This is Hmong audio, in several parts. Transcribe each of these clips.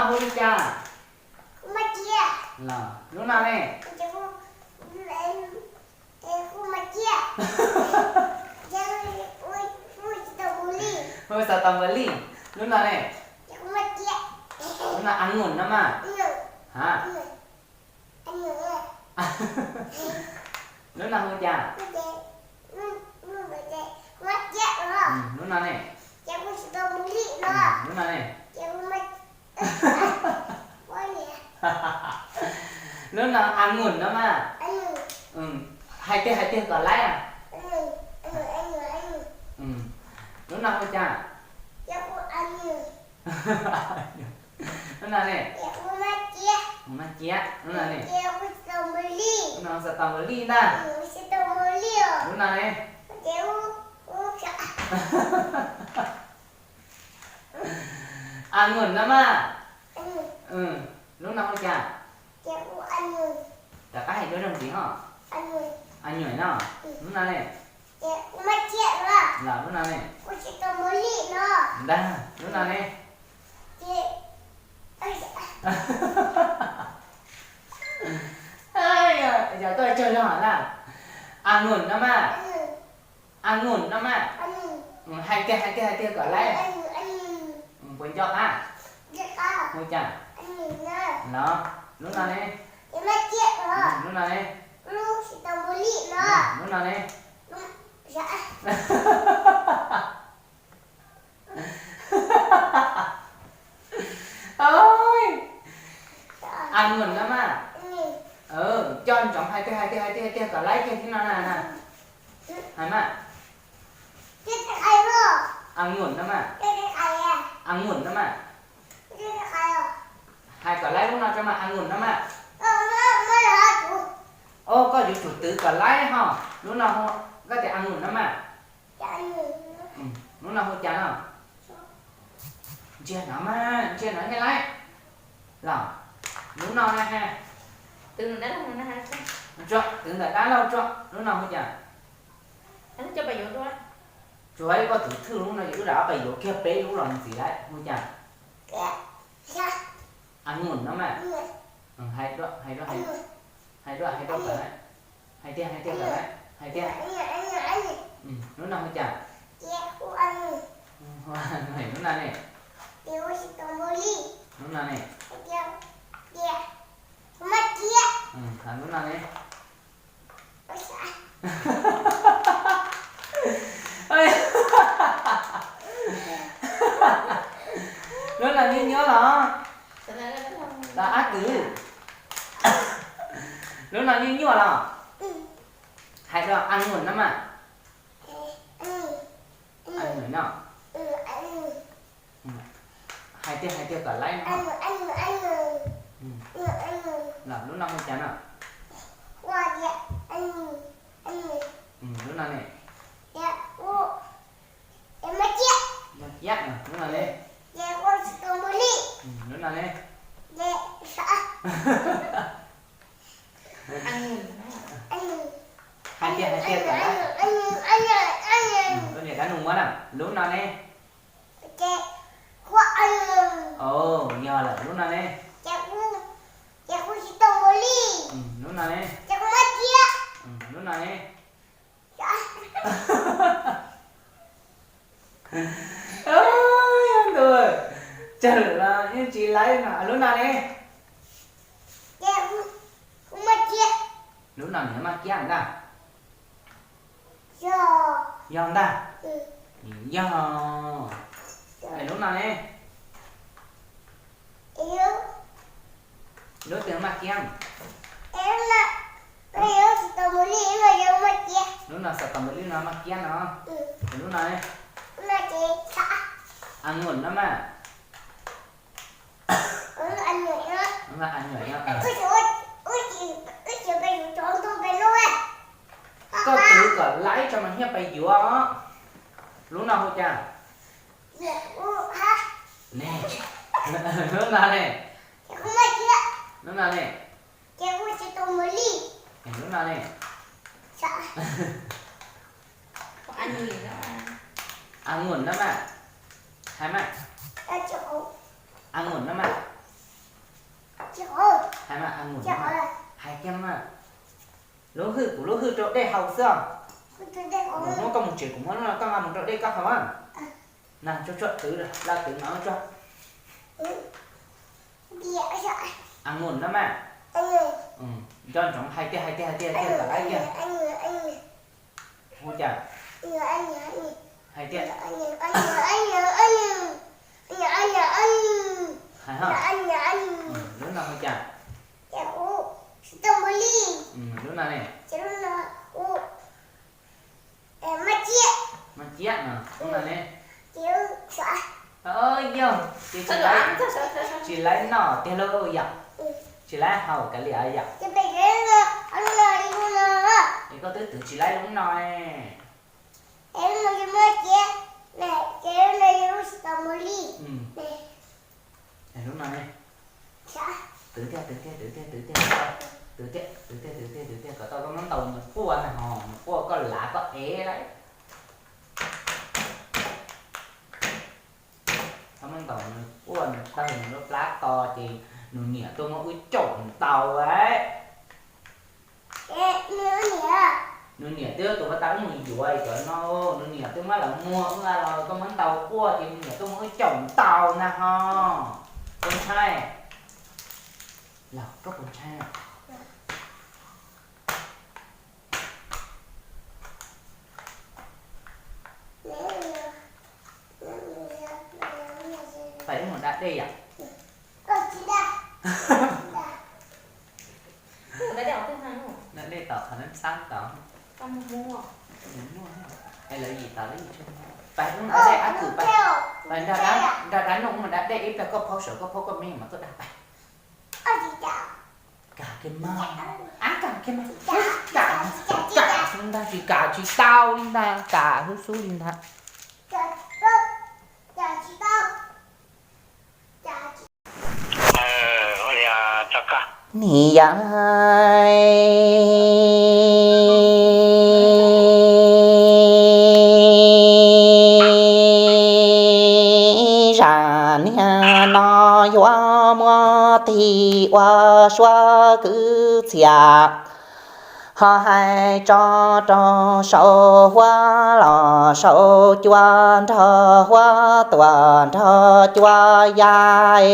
Hu li cas? Los lub no ne? Hu xaus tau npaws li. Lub no ne? Lub no a ngus no mas. Ha? Lub no hu cas? Lub no ne? Lub no ne? Lub no a ngus no mas. Hais tiag hais tiag kom laib. Lub no hu cas? Lub no ne? Maj ciab. Lub no ne? Lub no xaus tau npaws li ntag. Lub no ne? A ngus no mas. Lub no hu cas? Rov qab hais dua zaug ntxiv ho. A nyuam no. Lub no ne? Los lub no ne? Ntag, lub no ne? Yog koj tsaug zog na. A ngus no mas. A ngus no mas. Hais tiag hais tiag hais tiag kom laib. Puas nco qab? Hu cas? Los lub no ne? Lub no ne? Lub no ne? A ngus no mas. Coj ntsoov hais tiag hais tiag hais tiag hais tiag kom laib kiag thiab no na. Hais mas. A ngus no mas. A ngus no mas. Hais kom laib lub no tso mas, a ngus no mas. Os, koj yuav tsum twv kom laib ho. Lub no hu, koj tias a ngus no mas. Lub no hu cas no? Ntsia no mas, ntsia no thiaj laib. Los lub no na ha. Tso, twv ntawm dab laug tso. Lub no hu cas? Tsuav koj twv thwj lub no ces wb rov qab pais yuav kiag peb lub los ntxiv lawm, hu cas? A ngus no mas. Hais dua, hais dua, hais dua, hais dua kom laib. Hais tiag, hais tiag kom laib, hais tiag. Lub no hu cas? Lub no ne? Lub no ne? Lub no ne? Lub no nyuaj nyuaj los? Los ab kwv, lub no nyuaj nyuaj los? Hais dua, a ngus no mas. A ngus no. Hais tiag hais tiag kom laib no. Los lub no hu cas no? Lub no ne? Maj ciab. Lub no ne? Lub no ne? Hais tiag hais tiag kom laib. Koj niam dab nus muab na. Lub no ne? Yog lawm, lub no ne? Lub no ne? Lub no ne? Ntuj, tsawg lawm los yeej tsis laib no. Lub no ne? Lub no niam maj kiab ntag. Yog ntag. Yog. Lub no ne? Lub twg maj kiab? Lub no xav tau npaum li no maj kiab no. Lub no ne? A ngus no mas. Koj twv kom laib tso mas thiaj pais yuav. Lub no hu cas? Lub no ne? Lub no ne? Lub no ne? A ngus no mas. Hais mas. A ngus no mas. Hais mas, hais kiag mas. Lub hwj, kuv lub hwj rau dej haus xwb. Hnub koj mus tsev kuv muab lub no koj nqa mus rau dej koj haus. Na, tsuag tsuag twv, la twv no tsuag. Anguj no mas. Nco ntsoov hais tiag hais tiag hais tiag hais tiag kom laib tiag. Hu cas? Hais tiag. Hais ho. Lub no hu cas? Lub no ne? Maj ciab no, lub no ne? Yog, ces tsis laib noj tiag lauj yom? Tsis laib haus kav liam yom? Es koj twb twv tsis laib lub no. Lub no ne? Twv tiag, twv tiag, twv tiag, twv tiag, twv tiag, twv tiag, twv tiag, twv tiag kom tau koj muab ntaus nws quaj na ho, nws quaj koj lav koj ev lauj. Txhob muab ntaus nws quaj, nws tawg nws lub plab to ces nws niam tuaj muab wb caum ntaus lauj. Nws niam twb tus pab tab wb mus yuav cov no, nws niam twb muab lawv muag wb los koj muab ntaus quaj ces nws niam tuaj muab wb caum ntaus na ho. Koj ntshai. Los koj puas ntshai? Pais wb mus da dej yom? Da dej tom qhov neb xab tod. Es lawv yim tas lawv yim tsheej. Pais wb mus da dej ab kwm pais. Pais nrog dab nug wb mus da dej ib pliag koj phaub sawv koj phaub koj me mas tuaj dag pais. Kam kiag mas, ab kam kiag mas, kam, kam xwb ntag tsis kam tsis tau li ntag, kam xub xub li ntag. Nim yam zaj niag no yuav muab tig ua suab kwv txhiaj, ho hais tso rau saum huab los saum cua nrog huab tuam nrog cua ya es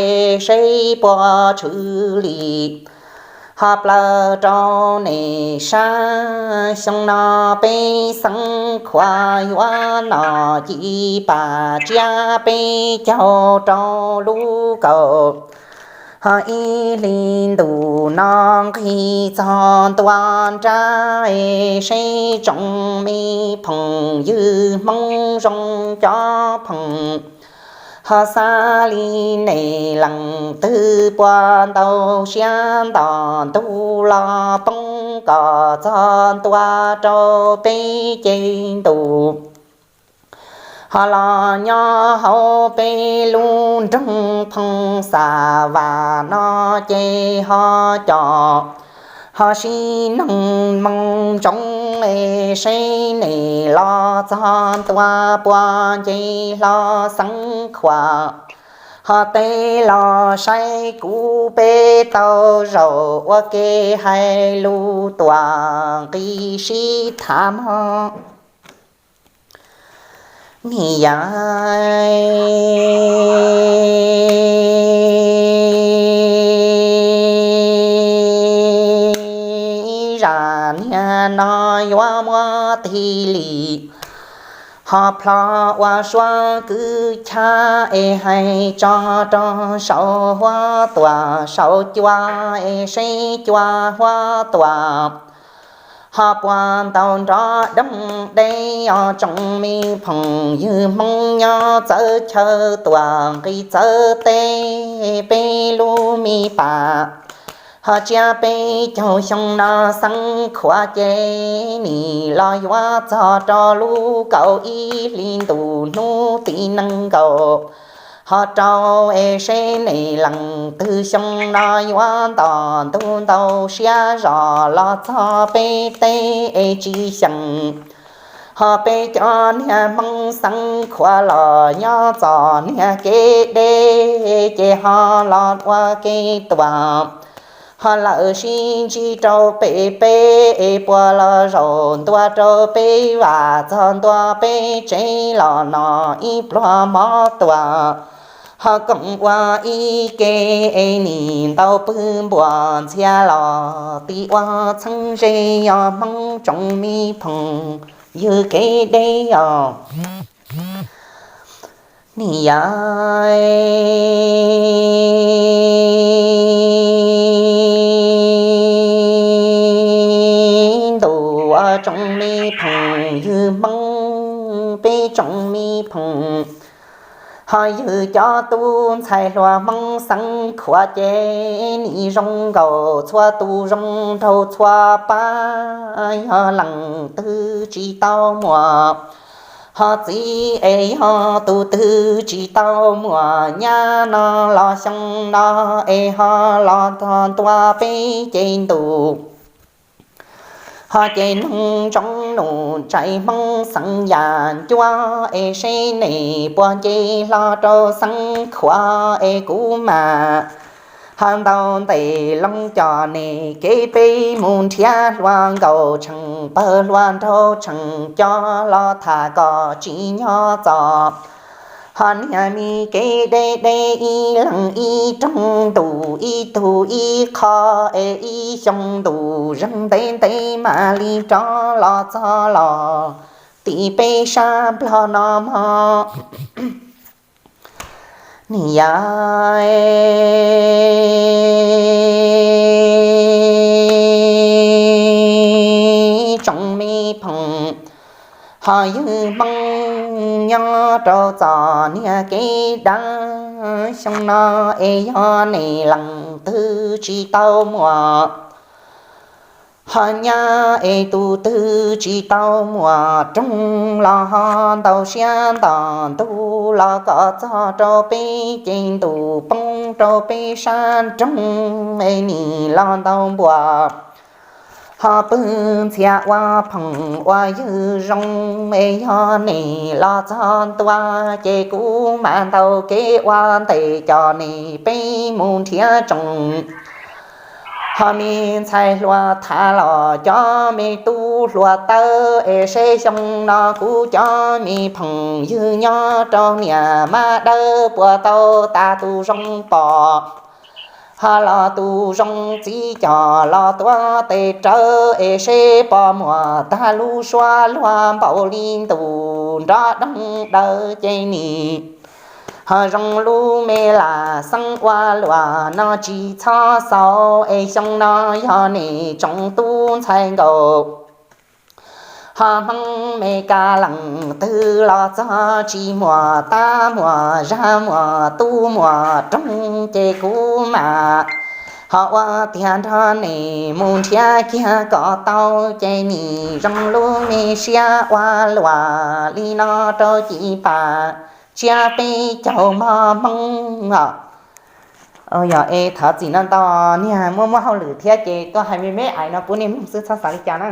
seb puas tshwm li. Ho plaws rau nej saib xyoo no peb xeeb khuav yuav nom ci pam tsiab peb caug rau lub kaum. Ho ib hlis ntuj no nqis txog ntua nrab es seb tsoom me phooj ywg Hmoob zoo cov phooj. Ho xav li nej leej twg puas ntau siab nto ntug los poob kom txog ntua rau peb ceg ntuj. Ho los nyob hauv peb lub nroog Phooj Xa Vam no ces ho cov ho sib noog moo ntsoov es seb nej los txog ntua puas nce hlo xeeb khuav. Ho teb los saib kuv peb tau zaum ua ke hais lus tuam nqi sib tham mog. Nim yam zaj niag no yuav muab tig li, ho plho ua suab kwv chab es hais tso rau saum huab tuam saum cua es seb cua huab tuam ho puas ntaus nrov doog deb os tsoom me phooj ywg Hmoob nyob txawv chaw tuam nqi txawv teb peb lub me pam. Ho tsiab peb caug xyoo no xeeb khuav ces nim los yuav txog rau lub kaum ib hli ntuj hnub tim nees nkaum. Ho rau es seb nej leej twg xyoo no yuav nto ntug ntau siab zos los txog peb teb es tsis xyeem. Ho peb cov niag Hmoob Xeev Khuam los nyob txom niag kev deb, ces ho los ua kev tuam, ho lawv sib ntsib rau pem peb, es puas los zaum ntua rau peb vam, txog ntua peb tsev los no ib pluag mov tuam. Ho koom ua ib ke, es nim ntau pw npuas ntxhias los ti ua txheeb ze, yog Hmoob tsoom mi phoom ywg kev deb os. Nim yog ntuj ua tsoom mi phoom ywg Hmoob, peb tsoom mi phoom, ho ywg cov tub ntxhais hluas Hmoob Xeev Khuam ces nim zoo nkaus txhua tus zoo nraug txhua pab, yog leej twg tsis tau muaj ho txiv, es yog tus twg tsis tau muaj nyab no los xyoo no, es ho los txog ntua peb ces ntuj ho ces noog ntsoov num tsais Hmoob Xeev Yaj Ncuab, es seb nej puas nce hlo rau Xeev Khuam, es kuv mam ho ntaus ntes loo coj nej kev peb mus nrhiav hluas nkauj tsheej pawg hluas nraug tsheej coj los tham kom tsim nyog txom ho niag me kev deb deb ib leeg ib rooj ntuj ib tug ib qho, es ib xyoo ntuj zeeg ntev ntev mam li rov los txog los tim peb sab Nplog no mog. Nim yog tsoom me phoom ho ywg Hmoob nyob rau txom niag kev dab xyoo no, es yog nej leej twg tsis tau muaj ho nyab, es tus twg tsis tau muaj rooj los ho ntaus siab nto ntuj los kom txog rau peb ces ntuj poob rau peb sab nroog, es nim los ntaus npuas ho pw ntxhias ua phoom ua ywg zoo, es yog nej los txog ntua ces kuv mam ntaus kev ua ntes coj nej peb mus nrhiav tsoom ho me ntxhais hluas tham los cov me tub hluas tawb, es seb xyoo no kuv cov me phoom ywg nyob rau niam Mab Dawb puas tau tas tus zoo pom ho los tus zoo txiv coj los tuav tes rawv, es seb puas muaj tag lub suab luag npaum li ntuj nrov doog daws ces nim ho zoo lub me lam xeeb ua luaj no tsis txhob xaus, es xyoo no yog nej tsoom tub ntxhais nkaus ho Hmoob Mes Kas leej twg los txog tsis muaj tab muaj zag muaj tub muaj rooj ces kuv mam ho ua tiag nrog nej mus nrhiav kiag kom tau, ces nim zoo lub me siab ua luaj li no rau ci pas tsiab peb caug mog Hmoob os. Yog es thov txim no ntau, niag muaj muaj hauj lwm thiab ces tuaj hais me me ais no pub nej mloog xwb txhob xav li cas na.